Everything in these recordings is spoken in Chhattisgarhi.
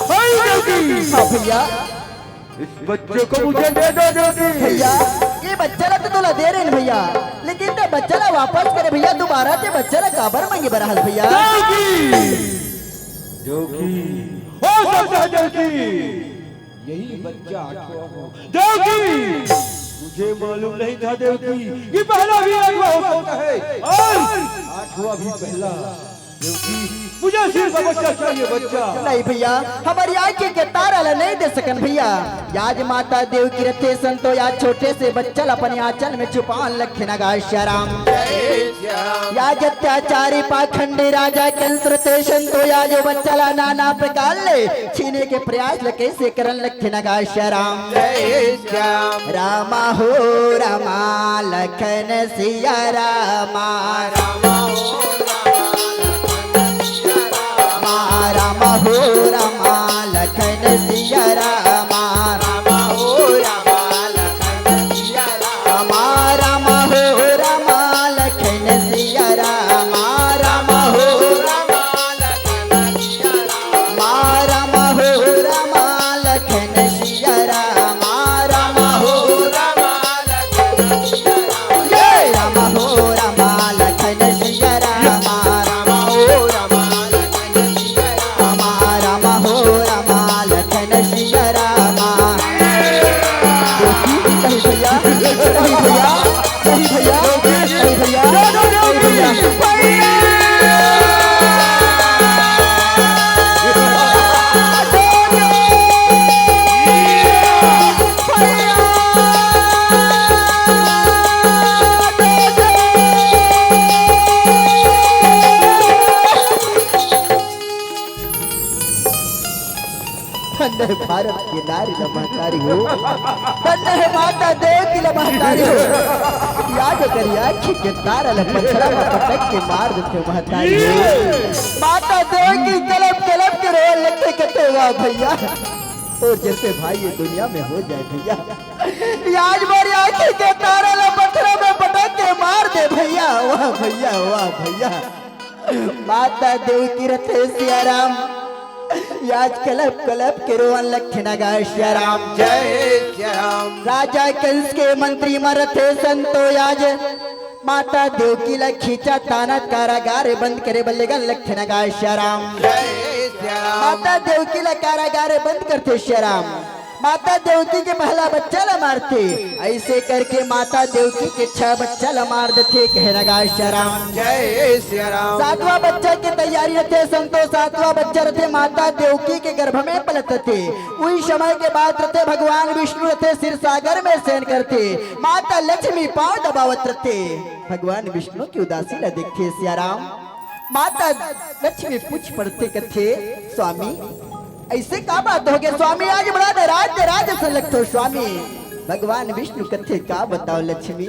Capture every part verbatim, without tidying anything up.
हाय देवकी, हाँ भैया। इस बच्चे को मुझे दे दो देवकी। भैया, ये बच्चा ला तो तोला दे रहे हैं भैया, लेकिन ते बच्चा ला वापस करे भैया, दोबारा ते बच्चा ला काबर मांगे बर हस भैया? देवकी, देवकी, हो सकता है देवकी, यही बच्चा आठवां हो। देवकी, मुझे मालूम नहीं था देवकी, ये पहला भी आठवां हो सकता है और आठवां भी पहला। देवकी, मुझे सिर्फ बच्चा चाहिए, बच्चा। नहीं भैया, हमारी आँखी के तारा ला नहीं दे सकन भैया। याज माता देवकी रथे संतो, याज छोटे से बच्चा ला अपने आंचल में छुपान लखे नगा सियाराम। याज अत्याचारी पाखंडी राजा कंस रथे संतो, याज वो बच्चा ला नाना प्रकार ले छीने के प्रयास ल कइसे करन लखे नगा सियाराम। रामा हो रामा लखन सिया रामा। रामा हो रामा लखन सिया रामा। रामा रामा हो रामा लखन सिया रामा। रामा हो रामा लखन सिया रामा। रामा हो रामा लखन सिया रामा। रामा हो रामा लखन सिया रामा। जय रामा हो रामा लखन सिया रामा। रामा हो रामा लखन सिया रामा। रामा हो रामा लखन सिया रामा। नहीं भैया, नहीं भैया, नहीं भैया, नहीं भैया, नहीं भैया। धन्य हे भारत के नारी ल महतारी हो, धन्य हे माता देवकी ल महतारी हो। याज करिया खिके तारा ल पथरा म पटक के मार देथे महतारी हो। माता देवकी कलप कलप के रोए लगथे, कथे वाह भैया, तोर जैसे भाई ये दुनिया में हो जाए भैया। याज मोर आँखी के तारा ल पथरा में पटक के मार दे भैया, वाह भैया, वाह भैया। माता देवकी रथे सिया राम, याज कलप कलप के रोवन लखे नगा सिया राम। जय सिया राम। राजा कंस के मंत्री म रथे संतो, याज माता देवकी ल खींचा तानत कारागार बंद करे बर लेगन लखे नगा सिया राम। जय सिया राम। माता देवकी ल कारागार बंद करथे सिया राम। माता देवकी के पहला बच्चा ल मारथे। ऐसे करके माता देवकी के छह बच्चा ल मार देथे, कहे नगा सिया राम। जय सिया राम। सातवां बच्चा के तैयारी रथे संतो, सातवां बच्चा रथे माता देवकी के गर्भ में पलत रथे। उही समय के बात रथे, भगवान विष्णु रथे, क्षीर सागर में शयन करथे। माता लक्ष्मी पांव दबावत रथे, भगवान विष्णु के उदासी ल देखथे सिया राम। माता लक्ष्मी पूछ पड़थे, कथे, स्वामी, ऐसे का बात होगे स्वामी? आज बड़ा नाराज नाराज असन लगथो स्वामी। भगवान विष्णु कथे, का बताओ लक्ष्मी,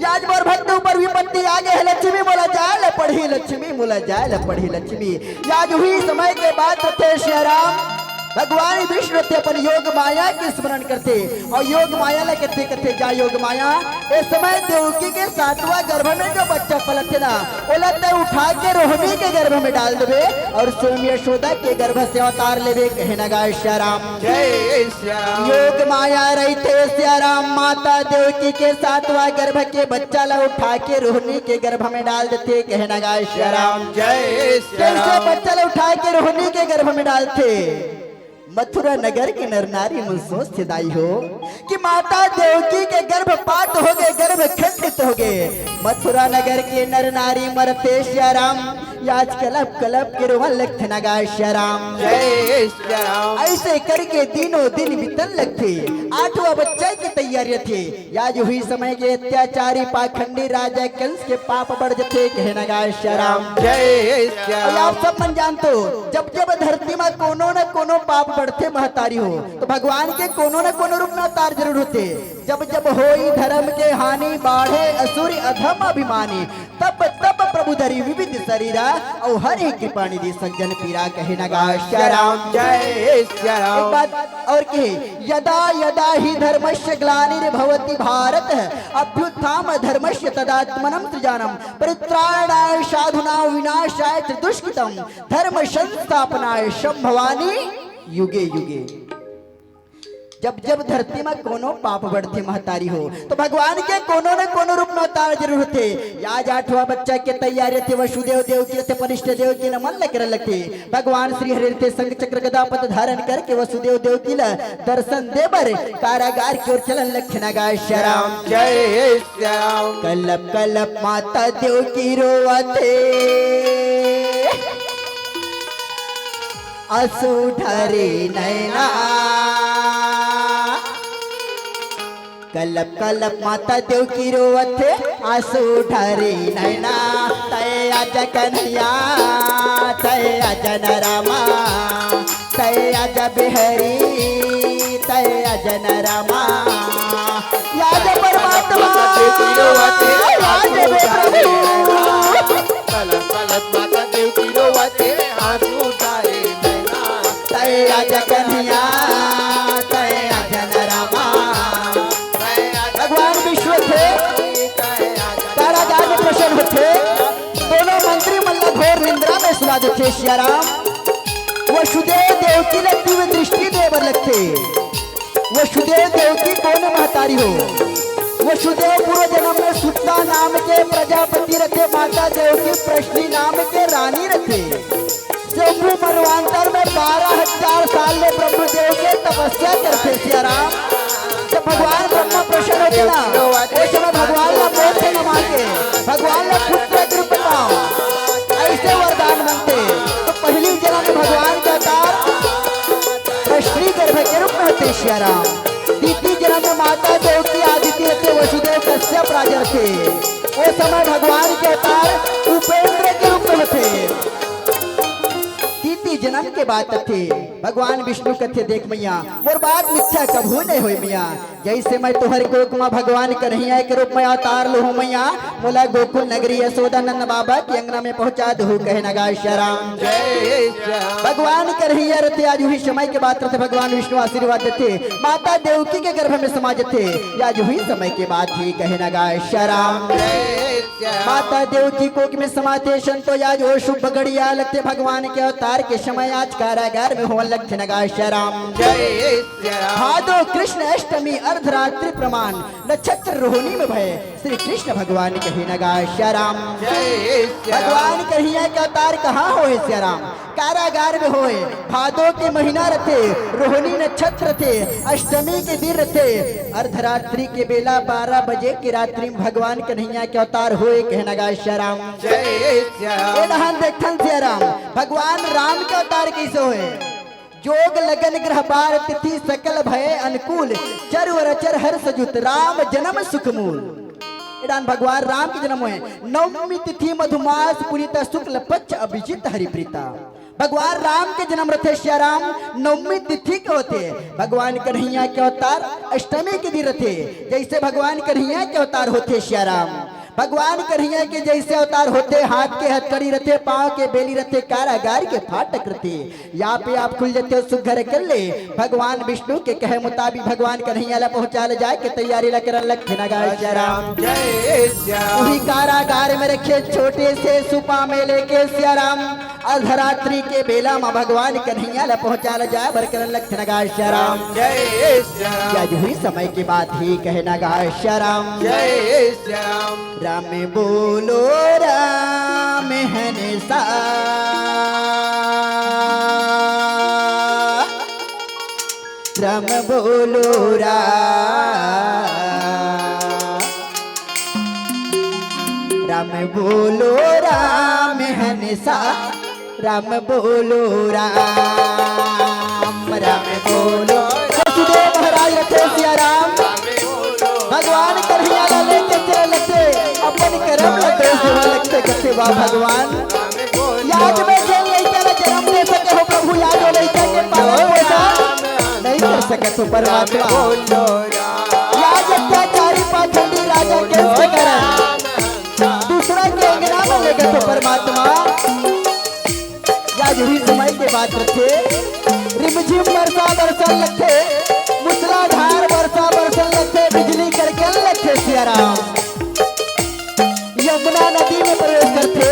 याज मोर भक्त ऊपर विपत्ति आ गे हे लक्ष्मी, मोला जाय ल पड़ही लक्ष्मी, मोला जाय ल पड़ही लक्ष्मी। याज उही समय के बात रथे सिया राम, भगवान विष्णु रथे अपन योग माया के स्मरण करथे अउ योग माया ल कथे, कथे, जा योग माया, ए समय देवकी के सातवां गर्भ में जो बच्चा पलत हे ना, ओला तैं उठा के रोहिणी के गर्भ में डाल देबे अउ स्वयं यशोदा के गर्भ से अवतार लेबे, कहे नगा सिया राम। जय सिया राम। योग माया रहिथे सिया राम, माता देवकी के सातवां गर्भ के बच्चा ला उठा के रोहिणी के गर्भ में डाल देथे, कहे नगा सिया राम। जय सिया राम। कइसे बच्चा ला उठा के रोहिणी के गर्भ में डालथे? मथुरा नगर के नर नारी मन सोचथे दाई हो कि माता देवकी के गर्भपात होगे, गर्भ खंडित होगे। मथुरा नगर के नर नारी मन रथे सिया राम, याज कलप कलप के रोवन लगथे नगा सिया राम। जय सिया राम। ऐसे करके दिनों दिन बीतन लगथे। आठवां बच्चा के तैयारी रथे। याज उही समय के अत्याचारी पाखंडी राजा कंस के पाप बढ़ जथे, कहे नगा सिया राम। जय सिया राम। आप सब मन जानथो, जब जब धरती म कोनो न कोनो पाप बढ़थे महतारी हो, तो भगवान के कोनो न कोनो रूप में अवतार जरूर होथे। जब जब होई धर्म के हानि, बाढ़े असुर अधम अभिमानी। तब तब प्रभु धरी विविध शरीरा, अउ हरे कृपा निधि सज्जन पीरा। कहे नगा श्याम। जय श्याम। एक बात और कहे, यदा यदा ही धर्मस्य ग्लानिर्भवति भारत, अभ्युत्थान धर्मस्य तदात्मनम सृजानम, परित्राणाय साधुना विनाशाय च दुष्कृतम, धर्म संस्थापनाय संभवानी युगे युगे। जब जब धरती में कोनो पाप बढ़थे महतारी हो, तो भगवान के कोनो न कोनो रूप में अवतार जरूर होथे। या जाठवा बच्चा के तैयारी रथे, वसुदेव देव की रथे, पनिष्ठ देव की नमन लग लगथे। भगवान श्री हरि रथे, शंख चक्र गदा पद धारण करके वसुदेव देव की ला दर्शन दे बर कारागार की ओर चलन लग नगा श्याम। जय श्याम। कलप कलप माता देव की रोवथे, आंसू ढारे नैना। कलप कलप माता देव की रोवथे, आंसू ढारे नैना। तय आजा कन्हैया, तय आजा न रामा, तय आजा बिहारी, तय आजा न रामा। या आजा परमात्मा, या आजा बे प्रभु। कलप कलप माता देव की रोवथे, आंसू ढारे नैना। तय आजा कन्हैया, तय आजा न रामा। भगवान विष्णु थे, कारागार में प्रसन्न होथे, दोनों मंत्री मन ला घोर निंद्रा में सुला देथे सियाराम। वसुदेव देवकी ला दिव्य दृष्टि दे बर लगथे। वसुदेव देवकी कोन महतारी हो? वसुदेव पूर्व जन्म में सुत्ता नाम के प्रजापति रथे, माता देवकी प्रश्नी नाम के रानी रथे। शंभु मरुआंतर में बारह हजार साल ले ब्रह्मदेव के तपस्या करथे सियाराम। जब भगवान ब्रह्मा प्रसन्न होथे ना, ओ समय भगवान ला मोक्ष न मांगे, भगवान ला पुत्र के रूप में पाओ, ऐसे वरदान मांगथे। तो पहली जन्म में भगवान के अवतार प्रश्नी गर्भ के रूप में होथे सियाराम। द्वितीय जन्म में माता देवकी आदिति रथे, वसुदेव कश्यप राजा रथे। ओ समय भगवान के अवतार उपेंद्र के रूप में होथे। द्वितीय जन्म के बात कथे, भगवान विष्णु कथे, देख मैया, मोर बात मिथ्या कभू नहीं होय मैया। जैसे मैं तोहर कोख मा भगवान कन्हैया के रूप में अवतार लूहूं मैया, मोला गोकुल नगरी यशोदा नंद बाबा के अंगना में पहुंचा दूहू, कहे नगा श्याम। जय श्याम। भगवान कन्हैया रथे, आज उही समय के बात रथे, भगवान विष्णु आशीर्वाद देथे, माता देवकी के गर्भ में समा जथे, आज उही समय के बात हे, कहे नगा श्याम। जय श्याम। माता देवकी कोख में समाथे संतो, आज ओ शुभ घड़िया लगथे, भगवान के अवतार के समय आज कारागार में होवन लगथे नगा श्याम। जय श्याम। भादो कृष्ण अष्टमी अर्धरात्रि प्रमाण नक्षत्र रोहिणी में भय, श्री कृष्ण भगवान कहे नगा श्याम। जय श्याम। भगवान कन्हैया के अवतार कहाँ होय श्याम? कारागार में होय। भादो के महीना रथे, रोहिणी नक्षत्र रथे, अष्टमी के दिन रथे, अर्धरात्रि के बेला बारह बजे के रात्रि में भगवान कन्हैया के अवतार होय, कहे नगा श्याम। जय श्याम। ए डहान देखथन श्याम, भगवान राम के अवतार कैसे होय? जोग लगन ग्रह बार तिथि सकल भय अनुकूल, चर वर अचर हर्ष जुत राम जन्म सुख मूल। ए डहान भगवान राम के जन्म होय। नवमी तिथि मधुमास पुनीता शुक्ल पक्ष अभिजीत हरिप्रीता। भगवान राम के जन्म रथे श्याम, नवमी तिथि के होथे। भगवान कन्हैया के अवतार अष्टमी के दिन रथे। जैसे भगवान कन्हैया के अवतार होथे श्याम, भगवान कन्हैया के जैसे अवतार होथे, हाथ के हथकड़ी रथे, पाँव के बेली रथे, कारागार के फाटक रथे, या पे आप खुल जथे सुघर कर ले। भगवान विष्णु के कहे मुताबिक भगवान कन्हैया ला पहुंचा ले जाए के तैयारी ला करन लगथे नगा श्याम। जय श्याम। उही कारागार में रखे छोटे से सुपा में लेके श्याम अर्धरात्रि के बेला मा भगवान कन्हैया ला पहुंचा ले जाए बर करन लगथे नगा श्याम। जय श्याम। या जो ही समय के बात हे कहे नगा श्याम। जय श्याम। राम बोलो राम हंसा, राम बोलो राम, राम बोलो राम हंसा, राम बोलो राम, राम बोलो। वसुदेव महाराज रथे श्याम, भगवान कन्हैया ला लेके चले लगथे, अपन करम ला दोष देवा लगथे, कथे, "वाह भगवान, या जो मैं जेन लइका ला जन्म दे सके हो प्रभु, या जो लइका के पालन पोषण नहीं कर सकत हो परमात्मा, या जो या कैसे कारण दूसरा के अंगना में लेगथे परमात्मा। या यही समय के बात रथे, रिमझिम बरसा बरसन लगथे, मूसलाधार बरसा बरसन लगथे, बिजली कड़कन लगथे सियाराम। यमुना नदी में प्रवेश करथे,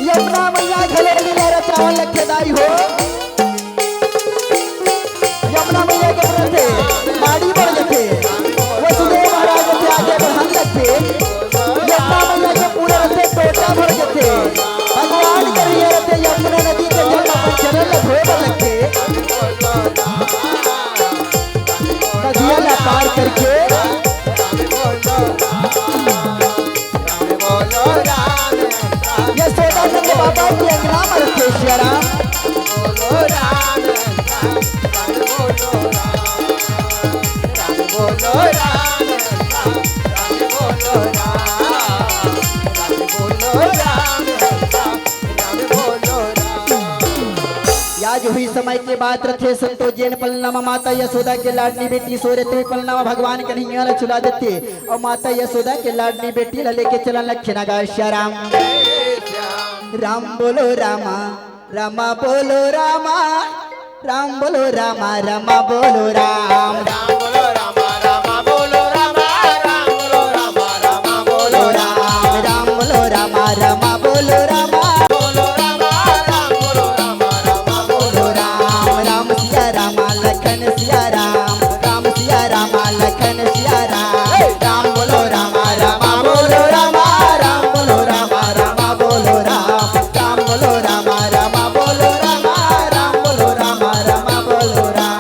यमुना मैया घलो लीला रचावन लगथे दाई हो। यमुना मैया के व्रत हे, बाड़ी बढ़ जथे। वसुदेव महाराज के आगे बढ़न लगथे। यमुना मैया के पूरा रथे, टोटा भर जथे। भगवान करिया रथे, यमुना नदी के जल अपन चरण ल धोए बर लगथे। नदिया ला पार करके यशोदा नंद बाबा के अंगना म रथे सियाराम। या जो ही समय के बात रथे संतो, जेन पलना म माता यशोदा के लाडली बेटी सोए रथे, पलना म भगवान कन्हैया ल झुला देथे। अउ माता यशोदा के लाडली बेटी ला लेके चलन लगथे न गा सियाराम। राम बोलो रामा, रामा बोलो रामा, राम बोलो रामा, रामा बोलो राम। राम बोलो रामा, रामा बोलो रामा, राम बोलो रामा, रामा बोलो राम। राम बोलो रामा, रामा बोलो रामा। बोलो रामा, राम बोलो रामा, रामा बोलो राम। राम सिया रामा लखन सिया राम, राम सिया रामा लखन सिया राम। राम बोलो रामा, रामा बोलो रामा, राम बोलो रामा, रामा बोलो राम। राम बोलो रामा, रामा बोलो रामा, राम बोलो रामा, रामा बोलो राम।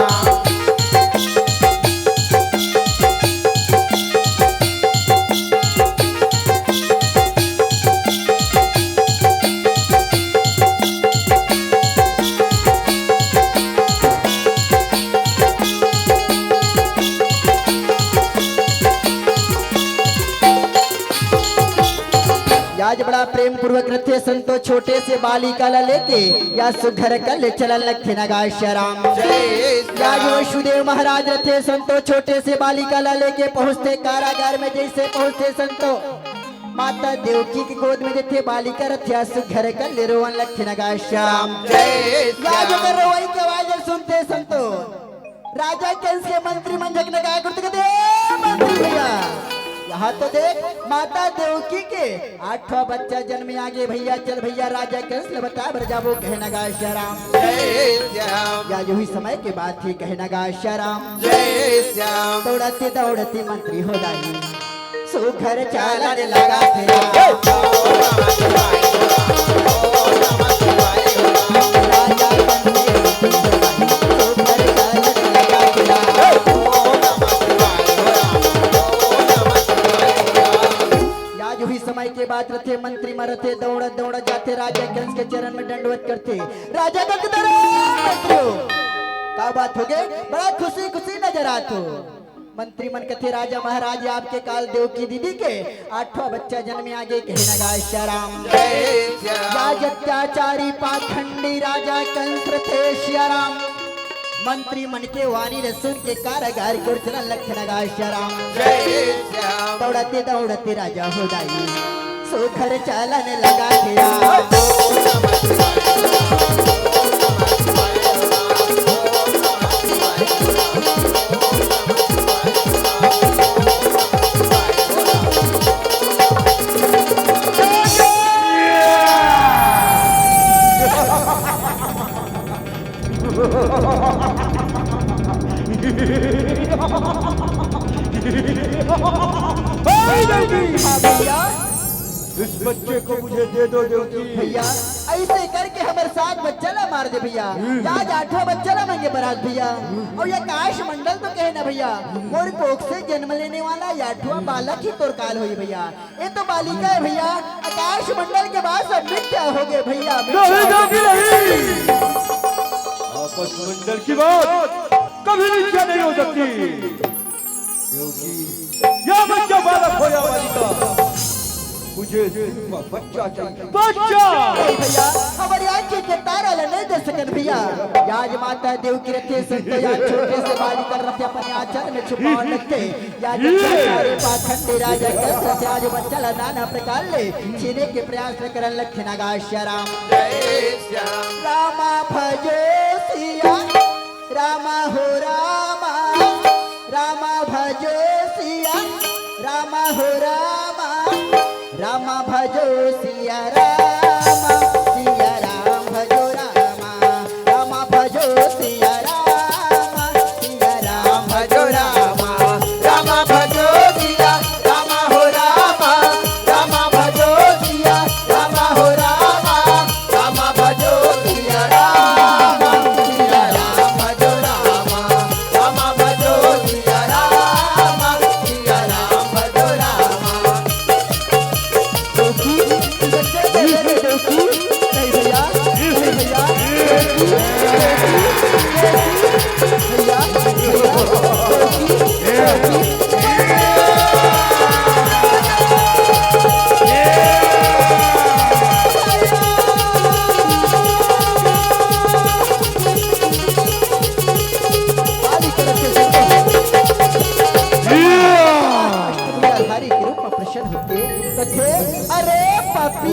आज बड़ा प्रेम पूर्वक रथे संतो, छोटे से बालिका ला लेके या सुघर कन ले चलन लगथे न गा सियाराम। जय सिया। या जो वसुदेव महाराज रथे संतो, छोटे से बालिका ला लेके पहुंचथे कारागार में, जैसे पहुंचथे संतो माता देवकी के गोद में देथे बालिका रथे, या सुघर कन ले रोवन लगथे न गा सियाराम। जय या जो सिया। कर रोवई के आवाज सुनथे संतो, राजा कंस के मंत्री मन झकना काय करथे, कहथे, "ए मंत्री भैया, यहाँ तो देख, माता देवकी के आठवां बच्चा जन्मे आगे भैया, चल भैया राजा कंस ल बताए बर जाबो," कहे न गा सियाराम। जय श्याम। या यही समय के बात हे, कहे न गा सियाराम। जय श्याम। दौड़ते दौड़ते मंत्री हो दाई, सुघर चालन लगा थे। राजा बन के सुघर चालन लगा थे। या जो ही समय के बात रथे, मंत्री मन रथे, दौड़त दौड़त जाथे, राजा कंस के चरण में दंडवत करथे। राजा कंस के तरफ मंत्री हो, का बात हो गए, बड़ा खुशी खुशी नजर आत हो। मंत्री मन कथे, "राजा महाराज, आपके काल देवकी दीदी के आठवां बच्चा जन्मे आगे," कहे न गा सियाराम। जय श्याम। राज अत्याचारी पाखंडी राजा कंस रथे सियाराम। मंत्री मन के वाणी ल सुन के कारागार के ओर चलन लगथे न गा सियाराम। जय श्याम। दौड़ते दौड़ते राजा हो दाई, सुघर चालन लगा के आ। हे देवकी! हाँ भैया। इस बच्चे को मुझे दे दो देवकी। भैया, ऐसे करके हमर सात बच्चा ला मार दे भैया। हम्म। आज आठवां बच्चा ला मांगे बरात भैया। हम्म। अउ ये आकाश मंडल तो कहे ना भैया, मोर कोख से जन्म लेने वाला ये आठवां बालक ही तोर काल होई भैया। ये तो बालिका है भैया, आकाश मंडल के बात सब मिथ्या हो गए भैया, मिथ्या नहीं हो गए। देवकी, नहीं। आकाश मंडल की बात कभी मिथ्या नहीं हो सकती। क्योंकि या बच्चा बालक हो या बालिका, मुझे सिर्फ बच्चा चाहिए, बच्चा। नहीं भैया, हमारी आंखी के तारा ला दे सकत भैया, याज माता देव की रथे संत, याज छोटे से बालिका रथे अपने आंचल में छुपावन लगथे। याज सारे पाखंडी राजा के रथे, आज बच्चा ला नाना प्रकार ले छीने के प्रयास ल करन लगथे। नगा श्या राम। जय श्या राम। रामा भजो सिया, रामा हो रामा, रामा भजो सिया, रामा हो रामा, रामा भजो सिया रामा, सिया राम भजो रामा, रामा भजो सिया रामा, सिया राम भजो रामा, रामा भजो सिया रामा हो रामा, रामा भजो सिया रामा हो रामा, रामा भजो सिया रामा, सिया राम भजो रामा, रामा भजो सिया रामा, सिया राम भजो रामा। डौकी, बच्चे के लिए डौकी, नहीं भैया, नहीं भैया, डौकी, डौकी, डौकी, भैया, भैया, डौकी, डौकी। हरि के रूप में प्रसन्न होके कथे, "अरे पापी,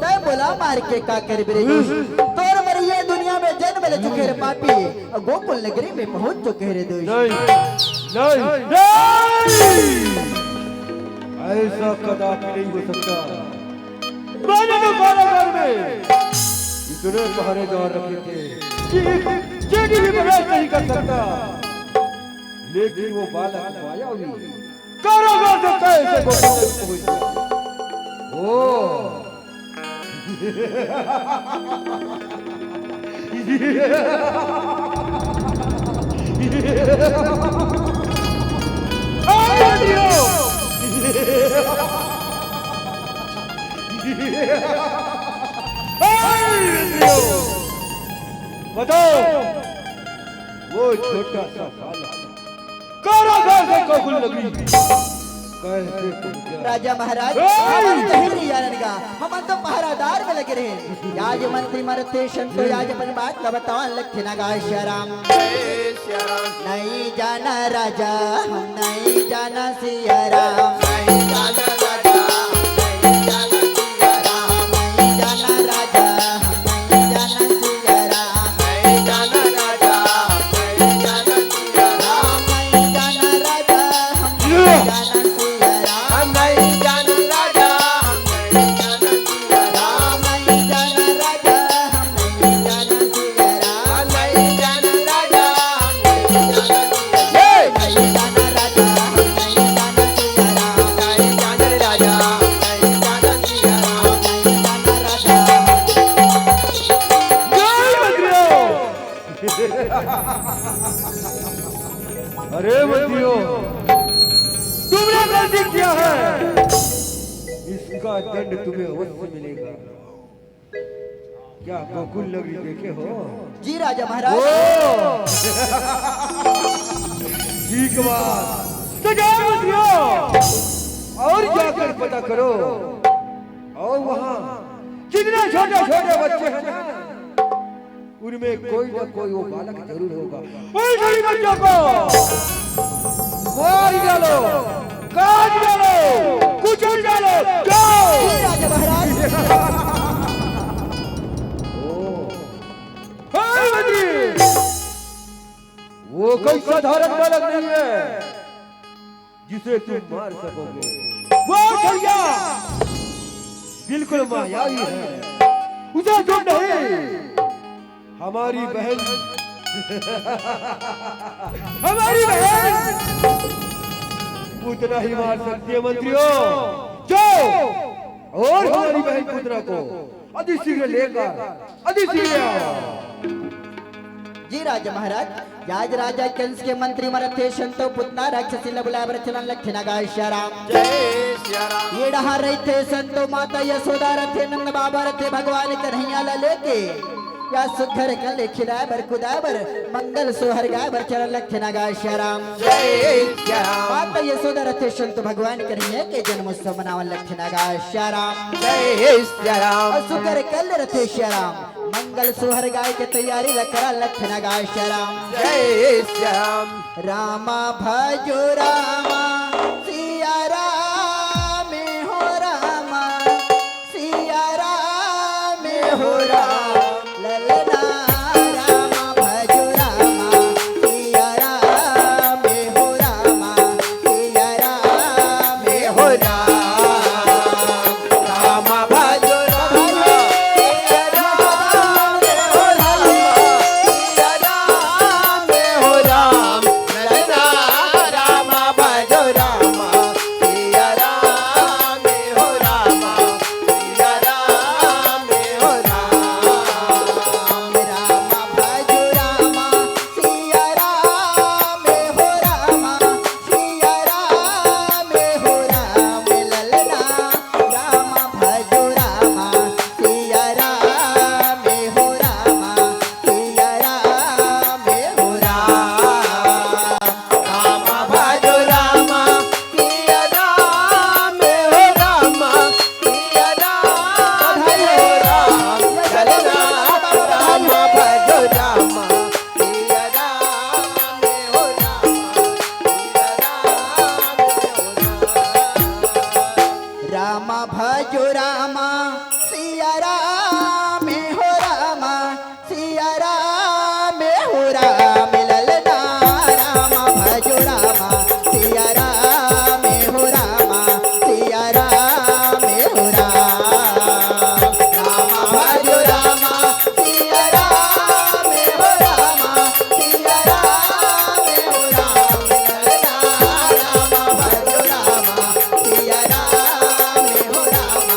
तै मोला मार के का करबे रे दुष्ट? तोर मरिया दुनिया में जन्म ले चुके रे पापी, अउ गोकुल नगरी में पहुंच चुके रे दुष्ट।" नहीं, नहीं, नहीं। ऐसा कदापि नहीं हो सकता। मैंने तो कारागार में इतने पहरेदार रखे थे कि एक चींटी भी प्रवेश नहीं कर सकता, लेकिन वो बालक मायावी कारागार से कैसे गोकुल तक पहुंच गया? ओ। बताओ, वो छोटा सा बालक कारागार से गोकुल नगरी कैसे पहुंचा? राजा महाराज, ए! हमन तो हिर नहीं जानन गा, हमन तो पहरादार में लगे रहे। याज मंत्री मरते संतो, याज अपन बात ला बतावन लगथे। नगा श्या राम। जय श्या राम। नहीं जाना राजा, हम नहीं जाना सिया राम। नहीं जाना राजा, नहीं जाना सिया राम। नहीं जाना राजा, हम नहीं जाना सिया राम। नहीं जाना राजा, नहीं जाना सिया राम। नहीं जाना राजा, हम नहीं जाना सिया राम। हम नहीं जाना राजा, हम नहीं जाना सिया राम। नहीं जाना राजा, हम नहीं जाना सिया राम। हम नहीं जाना राजा, हम नहीं जाना सिया राम। ए! नहीं जाना राजा, हम नहीं जाना सिया राम। नहीं जाना राजा, हम नहीं जाना सिया राम। नहीं जाना राजा। जय मंत्रियों। अरे मंत्रियों, तुमने गलती किया है, इसका दंड तुम्हें अवश्य मिलेगा। क्या गोकुल नगरी देखे हो? जी राजा महाराज। ओ! ठीक बात। तो जाओ मंत्रियों, और जाकर पता करो, और वहाँ जितने छोटे छोटे बच्चे हैं ना, उनमें कोई ना कोई वो बालक जरूर होगा। उन सभी बच्चों को मार डालो, काट डालो, कुचल डालो, जाओ। जी राजा महाराज। ओ। हे मंत्री, वो कोई साधारण बालक नहीं है जिसे तुम मार सकोगे। वो भैया बिल्कुल मायावी है, उसे तुम नहीं, हमारी बहन, हमारी बहन पूतना ही मार सकती है मंत्रियों। जाओ और हमारी बहन पूतना को अति शीघ्र लेकर, अति शीघ्र आओ। जी राजा महाराज, याज राजा कंस के मंत्री मन रथे संतो, पूतना राक्षसी ल बुलाए बर चलन लगथे। नगा श्या राम। जय श्या राम। ये डहार रहिथे संतो, माता यशोदा रथे, नंद बाबा रथे, भगवान कन्हैया ला लेके या सुघर कन ले खिलाए बर, कुदाए बर, मंगल सोहर गाए बर चलन लगथे। नगा श्या राम। जय श्या राम। माता यशोदा रथे संतो, भगवान कन्हैया के जन्मोत्सव मनावन लगथे। नगा श्या राम। जय श्या राम। अउ सुघर कन ले रथे श्या राम। मंगल सोहर गाय के तैयारी ल करा लखना गाय श्याम। जय श्याम। रामा भजो रामा, सिया राम हो रामा, सिया राम हो राम, ललना रामा भजो रामा, सिया राम हो रामा, सिया राम हो राम। राम भजो राम, सिया राम हो राम, सिया राम हो राम, ललना राम भजो राम, सिया राम हो राम, सिया राम हो राम। राम भजो राम, सिया राम हो राम, सिया राम हो राम, ललना राम भजो राम, सिया राम हो राम, सिया राम हो राम। राम भजो राम, सिया राम हो राम, सिया राम हो राम, ललना राम भजो राम, सिया राम हो राम, सिया राम हो राम। राम भजो राम, सिया राम हो राम, सिया राम हो राम, ललना राम भजो राम, सिया राम हो राम, सिया राम हो राम। राम भजो राम, सिया राम हो राम, सिया राम हो राम, ललना राम भजो राम, सिया राम हो राम,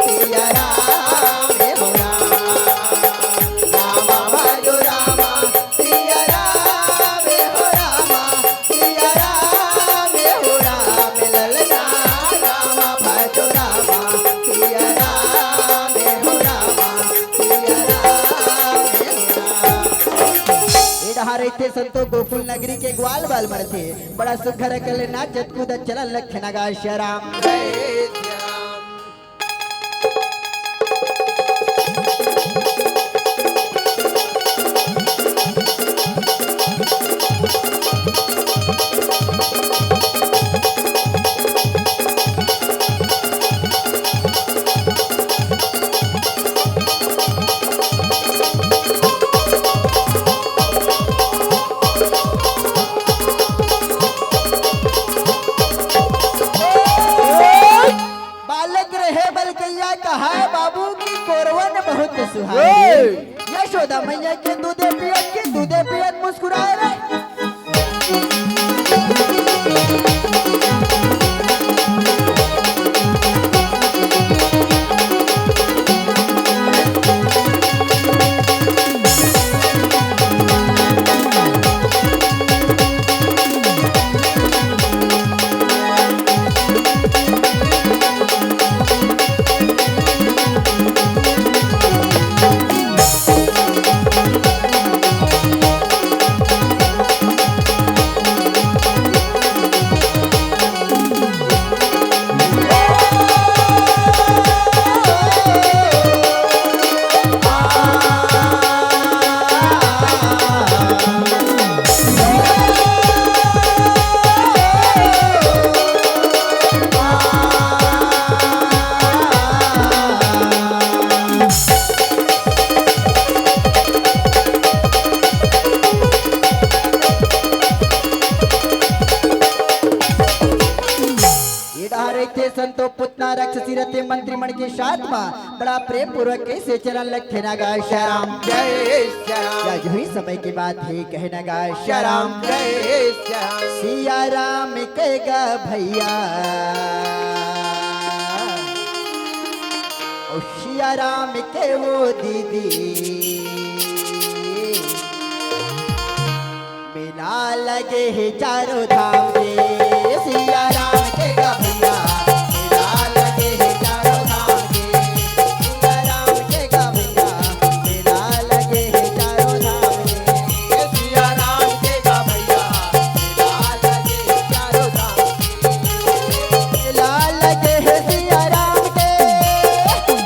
सिया राम हो राम। राम भजो राम, सिया राम हो राम, सिया राम हो राम, ललना राम भजो राम, सिया राम हो राम, सिया राम हो राम। ए डहार रहिथे संतो गोकुल नगरी के ग्वाल बाल मरथे, बड़ा सुघर अकल नाचत कूदत चलन लखना गाय श्याम। जय श्याम। बालक रहे बलकैया कहाय बाबू की कोरवन बहुत सुहाय। ओए! यशोदा मैया के दूधे पियत, के दूधे पियत मुस्कुराए रे। ये डहार रहिथे संतो पुतना राक्षसी रथे मंत्री मन के साथ मा बड़ा प्रेम पूर्वक कइसे चलन लखना गाय श्याम। जय श्याम। या यही समय के बात हे कहना गाय श्याम। जय श्याम। सिया राम के गा भैया, ओ सिया राम के वो दीदी, मेला लगे हे चारों धाम के, सिया राम के गा भैया, मेला लगे हे चारों धाम के, सिया राम के गा भैया, मेला लगे हे चारों धाम के, सिया राम के गा भैया, मेला लगे हे चारों धाम के, मेला लगे हे सिया राम के,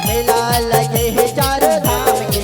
मेला लगे हे चारों धाम के।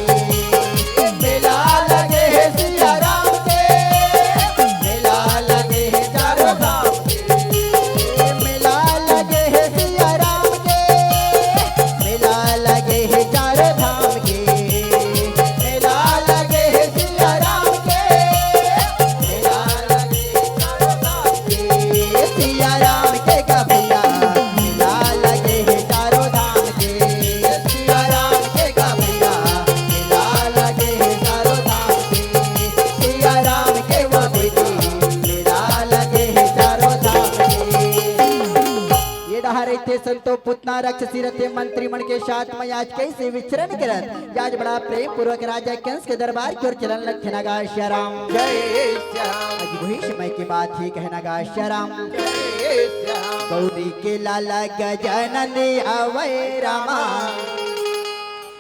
संतो पुतना राक्षसी रथे मंत्री मन के साथ में आज कइसे विचरण करत, आज बड़ा प्रेम पूर्वक राजा कंस के दरबार के ओर चलन लगथे नगा सियाराम। जय श्याम। आज वही समय के बात हे कहे नगा सियाराम। जय श्याम। गौरी के लाला गजानन आवै रामा,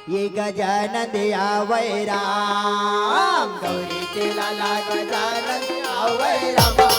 ये गजानन आवै राम। गौरी के लाला गजानन आवै रामा।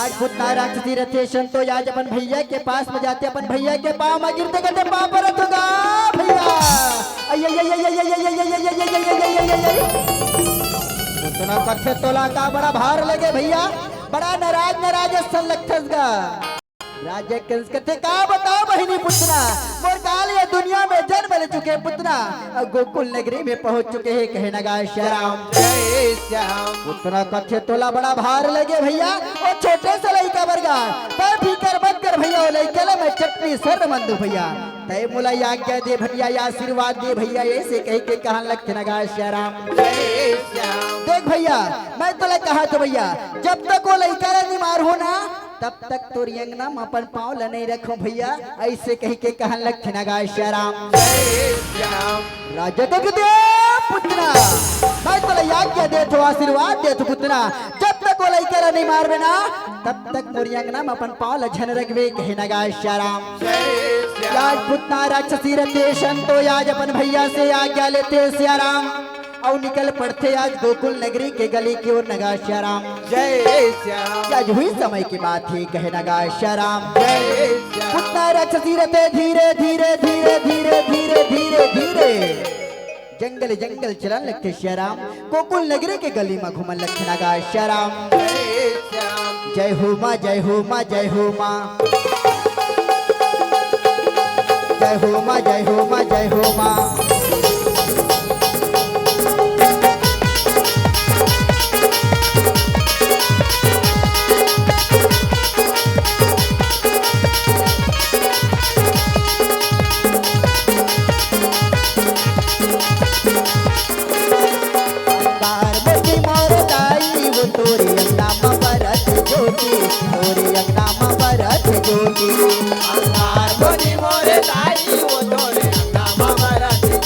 आज पुतना राक्षसी रथे संतो, आज अपन भैया के पास में जाथे, अपन भैया के पाँव में गिरथे, कहथे, "पाँव परत हों गा भैया।" अई, अई, अई, अई। पुतना कथे, "तोला का बड़ा भार लगे भैया, बड़ा नाराज नाराज असन लगथस गा।" राजा कंस कथे, "का बताओं बहिनी पुतना, मोर काल ये दुनिया में जन्म ले चुके पुतना, अउ गोकुल नगरी में पहुंच चुके हे कहे नगा सियाराम।" जय श्याम। पुतना कथे, "तोला बड़ा भार लगे भैया, ओ छोटे से लइका बर गा, तैं फिकर मत कर भैया, ओ लइका ला मैं चटनी सर्र मन दूं भैया, तैं मोला आज्ञा दे भैया, आशीर्वाद दे भैया," अइसे कहिके कहन लगथे नगा सियाराम। जय श्याम। देख भैया, मैं तोला कहत हों भैया, जब तक ओ लइका ला नइ मारहूं ना, तब तक तोर अंगना म अपन पाँव ल नइ रखहूं भैया, अइसे कहिके कहन लगथे नगा सियाराम। जय श्याम। राजा कथे, "ए पुतना, मैं तोला आज्ञा देत हों, आशीर्वाद देत हों पुतना, जब तक ओ लइका ला नइ मारबे ना, तब तक मोर अंगना म अपन पाँव ल झन रखबे," कहे नगा सियाराम। जय श्याम। आज पुतना राक्षसी रथे संतो, आज अपन भैया से आज्ञा लेथे सियाराम। अउ निकल पड़थे आज गोकुल नगरी के गली के ओर नगा सियाराम। जय श्याम। आज वही समय के बात हे कहे नगा सियाराम। जय श्याम। पुतना राक्षसी रथे धीरे धीरे धीरे धीरे धीरे धीरे धीरे जंगल जंगल चलन लगथे सियाराम। गोकुल नगरी के गली म घूमन लगथे नगा सियाराम। जय श्याम। जय हो माँ, जय हो माँ, जय हो माँ। जय हो माँ, जय हो माँ, जय हो माँ। अंगार मोती मोर दाई, वो तोरे अंगना म बरत ज्योति, तोरे अंगना म बरत ज्योति। अंगार मोती मोर दाई, वो तोरे अंगना म बरत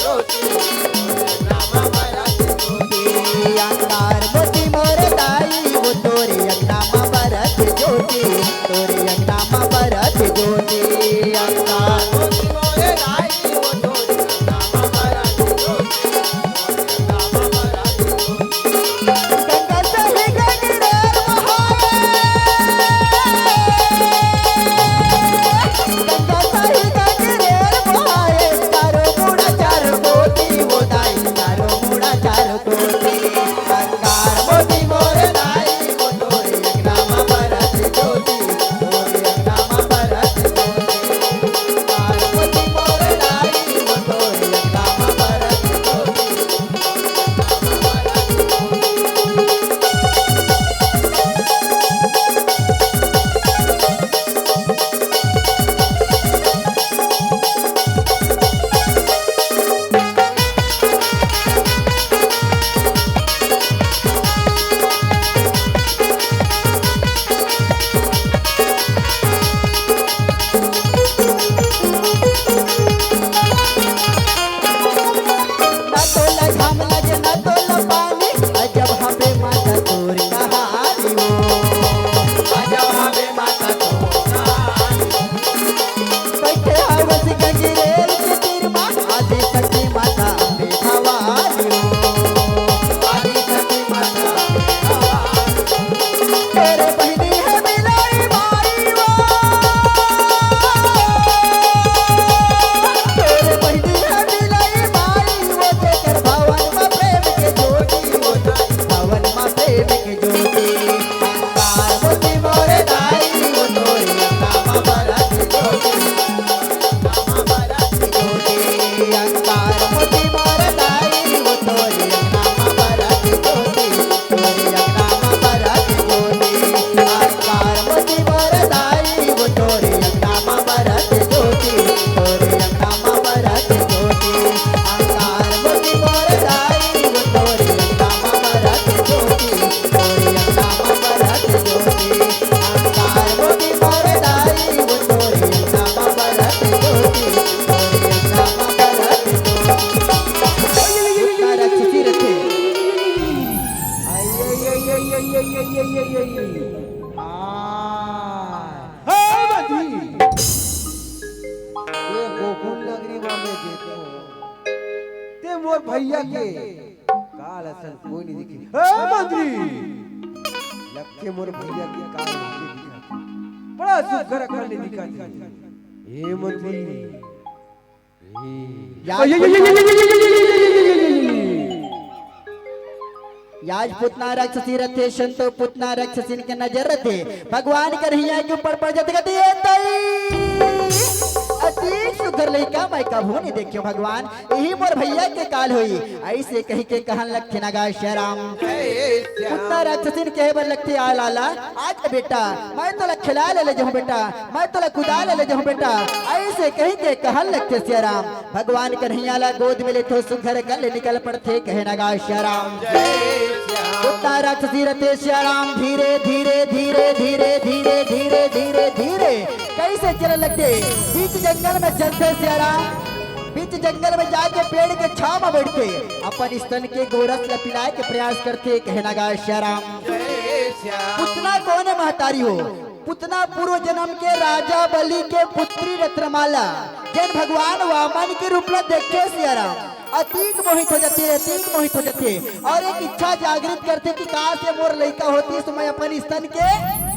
ये, ये, ये, ये, ये, ये। हाँ। हे मंत्री! ये गोकुल नगरी मा मैं देखो। ते मोर भैया के काल असन कोई नहीं दिखे। हे मंत्री! लगथे मोर भैया के काल होके दिखत हे। बड़ा सुघर अकन नहीं दिखत हे। हे मंत्री! याज पुतना राक्षसी रथे, संतो पुतना राक्षसिन के नजर रथे। भगवान कन्हैया के ऊपर पड़ जाथे, कथे, "ए तई, अति सुघर लइका मैं कभू नहीं देखे भगवान, यही मोर भैया के काल होई।" ऐसे कही के कहन लगथे नगा सियाराम। पुतना राक्षसिन कहे बर लगथे, "आ लाला, आजा बेटा, मैं तोला खेला ले, ले जाहूँ बेटा।" मैं तोला कुदाल ले जाहूँ बेटा, ऐसे कही के कहन लगथे सियाराम। भगवान कन्हैया ला गोद में लेथे, सुघर कल निकल पड़थे, कहे नगा सियाराम। जय श्याम। उतना राक्षसी रथे सियाराम, धीरे, धीरे, धीरे, धीरे, धीरे, धीरे, धीरे, धीरे, कैसे चले लगथे, बीच जंगल में चलथे सियाराम। बीच जंगल में जाके पेड़ के छाव में बैठथे, अपन स्तन के गोरस ला पिलाए के प्रयास करथे, कहे नगा सियाराम। जय श्याम। पुतना कोन महतारी हो? पुतना पूर्व जन्म के राजा बलि के पुत्री रत्नमाला, जेन भगवान वामन के रूप ला देखे सियाराम, अतिक मोहित हो जाथे, अतिक मोहित हो जाथे, और एक इच्छा जागृत करथे कि काश ये मोर लइका होतिस तो मैं अपन स्तन के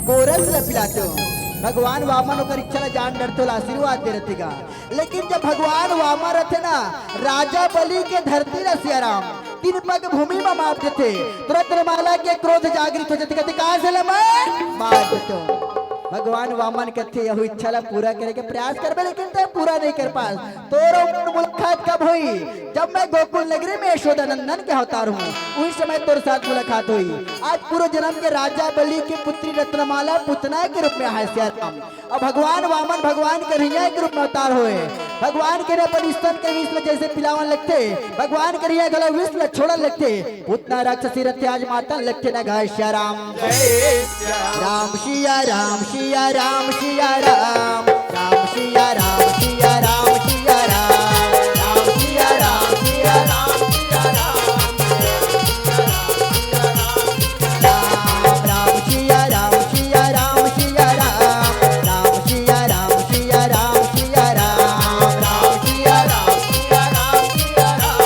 गोरस ला पिलातेंव। भगवान वामन ओकर इच्छा ला जान डरथे, ओला आशीर्वाद दे रथे गा। लेकिन जब भगवान वामन रथे ना, राजा बलि के धरती ला सियाराम तीन पग भूमि में मार देथे, तो रत्नमाला के क्रोध जागृत हो जाथे, कथे, "कहाँ से ले मैं मार देते हो?" भगवान वामन कथे, "यहू इच्छा ला पूरा करे के प्रयास करबे, लेकिन तैं पूरा नहीं कर पास। तोर मुलाकात कब होई? जब मैं गोकुल नगरी में यशोदा नंदन के अवतार हूँ, उही समय तोर साथ मुलाकात होई।" आज पूर्व जन्म के राजा बलि के पुत्री रत्नमाला पुतना के रूप में आहे सियाराम। अब भगवान वामन भगवान कन्हैया के रूप में अवतार होए। भगवान के अपन स्तन के विष ला जैसे पिलावन लगथे, भगवान कन्हैया घलो विष ला छोड़न लगथे। उतना राक्षसी रथे आज मातन लगथे नगा सियाराम। जय श्याम। राम सिया राम सिया राम सिया राम, राम सिया राम सिया राम सिया राम, राम सिया राम सिया राम सिया राम। राम, राम, सिया राम, सिया राम, सिया राम। राम, सिया राम, सिया राम, सिया राम। राम, सिया राम, सिया राम, सिया राम।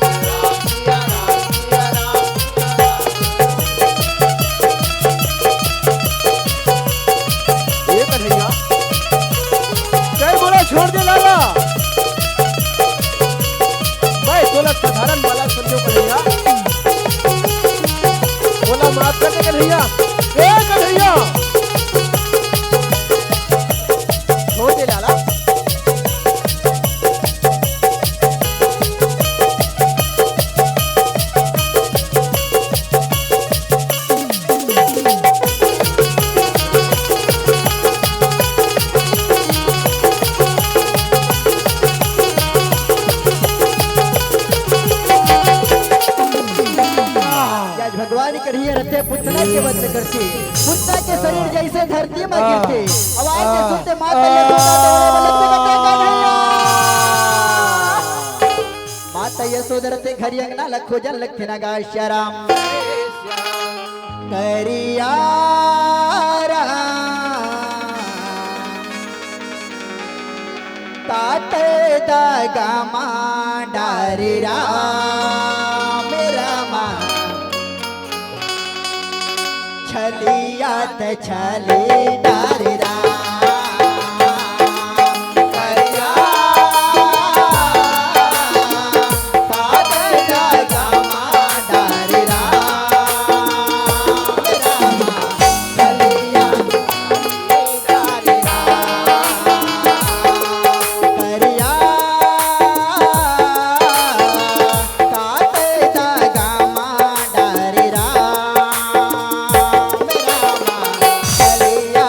राम, सिया राम, सिया राम, सिया राम। ए कन्हैया, जय बोला छोड़ दे लाला। मैं तोला साधारण बालक समझो कन्हैया, मोला माफ कर दे कन्हैया। ए कन्हैया, छोड़ दे लाला। आज भगवान करिया रथे पुतना के वध करथे, पुतना के शरीर जैसे धरती में गिरथे, आवाज के सुनते माता यशोदा दौड़े बोले, "कन्हैया।" माता यशोदा रथे घरी अंगना ल खोजन लगथे ना गा सियाराम। करिया राम, तात दगा मा डारे राम रामा। छलिया त छली डारे राम। करिया तात दगा मा डारे राम रामा। छलिया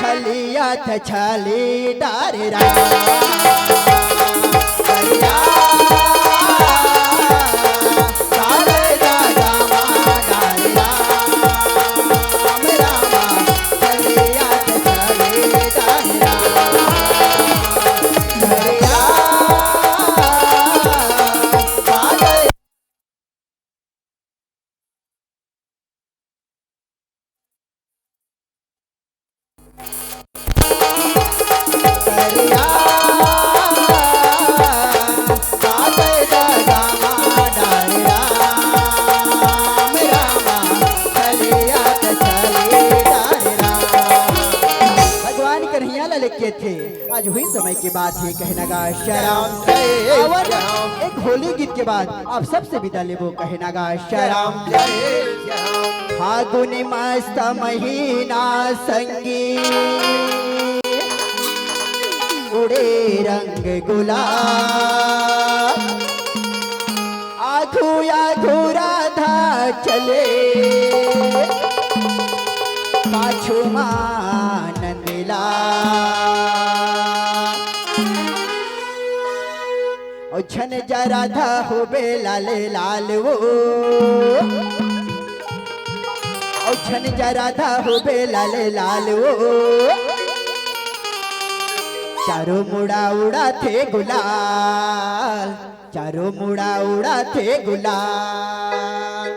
छलिया त छली डारे राम। हरिया, सारे दादा मा डारे राम, रामा, छलिया त छली डारे राम। हरिया, सारे भगवान कन्हैया ला लेके थे। आज वही समय के बात हे, कहना गा शरम। आवन एक होली गीत के बाद आप सबसे विदा लेबो, कहना गा शरम। फागुन मस्त महीना संगी उड़े रंग गुलाल। आघू आघू राधा चले, पाछू मा नंदलाल। ओ छन जा राधा होबे लाल लाल वो, ओ छन जा राधा होबे लाल लाल वो। चारों मुड़ा उड़ाथे गुलाल, चारों मुड़ा उड़ाथे गुलाल।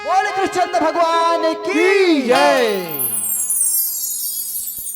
बोल कृष्णचंद्र भगवान की जय।